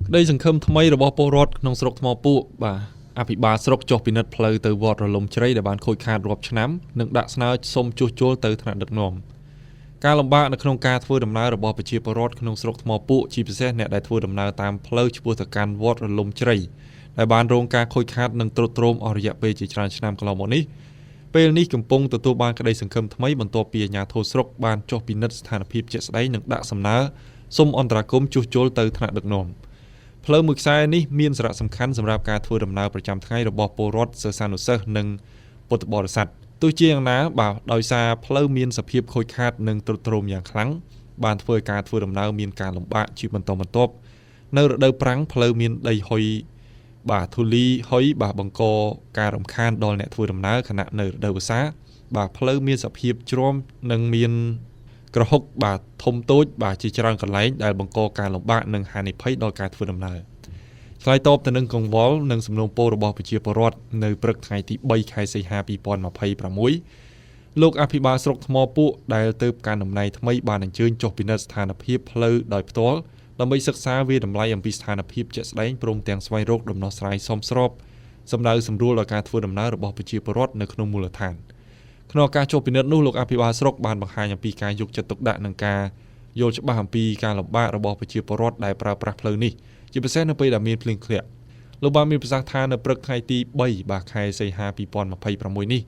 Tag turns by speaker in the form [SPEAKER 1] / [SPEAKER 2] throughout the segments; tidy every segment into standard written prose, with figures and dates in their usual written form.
[SPEAKER 1] ក្តីសង្ឃឹមថ្មីរបស់ពលរដ្ឋក្នុងស្រុកថ្មពួកបាទអភិបាលស្រុកចុះពិនិត្យផ្លូវទៅវត្តរលំជ្រៃដែលបានខូចខាតរាប់ឆ្នាំនិងដាក់ស្នើសុំជួសជុលទៅថ្នាក់ដឹកនាំការលំបាកនៅក្នុងការធ្វើដំណើររបស់ប្រជាពលរដ្ឋក្នុងស្រុកថ្មពួកជាពិសេសអ្នកដែលធ្វើដំណើរតាមផ្លូវឆ្ពោះទៅកាន់វត្តរលំជ្រៃដែលបានរងការខូចខាតនិងទ្រុឌទ្រោមអស់រយៈពេលជាច្រើនឆ្នាំកន្លងមកនេះពេលនេះកំពុងទទួលបានក្តីសង្ឃឹមថ្មីបន្ទាប់ពីអាជ្ញាធរស្រុកបានចុះពិនិត្យស្ថានភាពជាក់ស្ដែងនិងដាក់សំណើសុំអន្តរាគមន៍ជួសជុលទៅថ្នាក់ដឹកនាំ ផ្លូវមួយខ្សែនេះមានសារៈសំខាន់សម្រាប់ការធ្វើដំណើរប្រចាំថ្ងៃរបស់ពលរដ្ឋសិស្សានុសិស្សនិងពុទ្ធបរិស័ទទោះជាយ៉ាងណាបាទដោយសារផ្លូវមានសភាពខូចខាតនិងទ្រុឌទ្រោមយ៉ាងខ្លាំងបានធ្វើឲ្យការធ្វើដំណើរមានការលំបាកជាបន្តបន្ទាប់នៅរដូវប្រាំងផ្លូវមានដីហុយបាទធូលីហុយបាទបង្កការរំខានដល់អ្នកធ្វើដំណើរខណៈនៅរដូវវស្សាបាទផ្លូវមានសភាពជ្រាំនិងមាន ក្រហុកបាទធំតូចបាទជាច្រើនកន្លែងដែលបង្កការលំបាកនិងហានិភ័យដល់ការធ្វើដំណើរឆ្លើយតបទៅនឹងកង្វល់និងសំណូមពររបស់ប្រជាពលរដ្ឋនៅព្រឹកថ្ងៃទី3ខែសីហា2026លោកអភិបាលស្រុកថ្មពួកដែលទៅកាន់តំណែងថ្មីបានអញ្ជើញចុះពិនិត្យស្ថានភាពផ្លូវដោយផ្ទាល់ដើម្បីសិក្សាវាតម្លៃអំពីស្ថានភាពជាក់ស្ដែងព្រមទាំងស្វែងរកដំណោះស្រាយសមស្របសម្ដៅសម្រួលដល់ការធ្វើដំណើររបស់ប្រជាពលរដ្ឋនៅក្នុងមូលដ្ឋាន។ ក្នុងការចូលពិនិត្យនោះលោកអភិបាលស្រុកបានបង្ហាញអំពីការយកចិត្តទុកដាក់និងការយល់ច្បាស់អំពីការលំបាករបស់ប្រជាពលរដ្ឋដែលប្រើប្រាស់ផ្លូវនេះជាពិសេសនៅពេលដែលមានភ្លៀងធ្លាក់លោកបានមានប្រសាសន៍ថានៅព្រឹកថ្ងៃទី3បាទខែសីហា2026នេះ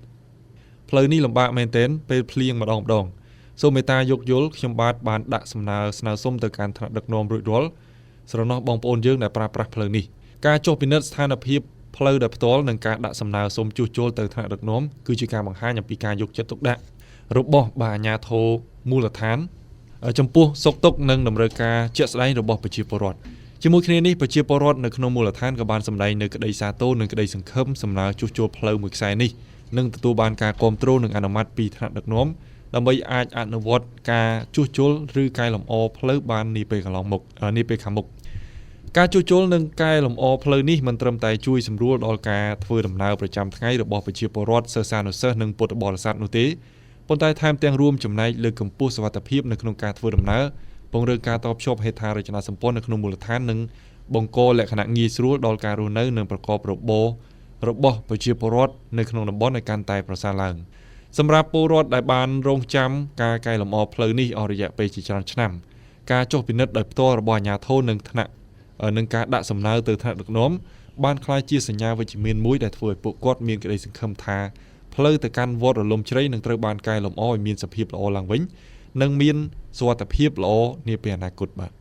[SPEAKER 1] ផ្លូវនេះលំបាកមែនទែនពេលភ្លៀងម្ដងម្ដងសូមមេត្តាយោគយល់ខ្ញុំបាទបានដាក់សំណើស្នើសុំទៅកាន់ថ្នាក់ដឹកនាំរួចរាល់ស្រណោះបងប្អូនយើងដែលប្រើប្រាស់ផ្លូវនេះការចុះពិនិត្យស្ថានភាពផ្លូវដោយផ្ទាល់និងការដាក់សំណើសុំជួសជុលទៅថ្នាក់ដឹកនាំគឺជាការបង្ហាញអំពីការយកចិត្តទុកដាក់របស់បាទអាជ្ញាធរមូលដ្ឋានចំពោះសុខទុក្ខនិងតម្រូវការជាក់ស្ដែងរបស់ប្រជាពលរដ្ឋជាមួយគ្នានេះប្រជាពលរដ្ឋនៅក្នុងមូលដ្ឋានក៏បានសម្ដែងនៅក្តីសាទរនិងក្តីសង្ឃឹមសំណើជួសជុលផ្លូវមួយខ្សែនេះនិងទទួលបានការគាំទ្រនិងអនុម័តពីថ្នាក់ដឹកនាំដើម្បីអាចអនុវត្តការជួសជុលឬកែលម្អផ្លូវបាននាពេលកន្លងមកនាពេលខាងមុខការជួសជុលនិងកែលម្អផ្លូវនេះមិនត្រឹមតែជួយសម្រួលដល់ការធ្វើដំណើរប្រចាំថ្ងៃរបស់ប្រជាពលរដ្ឋសិស្សានុសិស្សនិងពុទ្ធបរិស័ទនោះទេប៉ុន្តែថែមទាំងរួមចំណែកលើកកម្ពស់សុវត្ថិភាពនៅក្នុងការធ្វើដំណើរពង្រឹងការតភ្ជាប់ហេដ្ឋារចនាសម្ព័ន្ធនៅក្នុងមូលដ្ឋាននិងបង្កលក្ខណៈងាយស្រួលដល់ការរស់នៅនិងប្រកបរបររបស់ប្រជាពលរដ្ឋនៅក្នុងតំបន់ឲ្យកាន់តែប្រសើរឡើងសម្រាប់ពលរដ្ឋដែលបានរងចាំការកែលម្អផ្លូវនេះអស់រយៈពេលជាច្រើនឆ្នាំការចុះពិនិត្យដោយផ្ទាល់របស់អាជ្ញាធរនិងថ្នាក់នឹងការដាក់សំណើទៅថ្នាក់ដឹកនាំបានក្លាយជាសញ្ញាវិជ្ជមានមួយដែលធ្វើឲ្យពួកគាត់មានក្តីសង្ឃឹមថាផ្លូវទៅកាន់វត្តរលំជ្រៃនឹងត្រូវបានកែលម្អឲ្យមានសភាពល្អឡើងវិញនិងមានសុវត្ថិភាពល្អនាពេលអនាគតបាទ។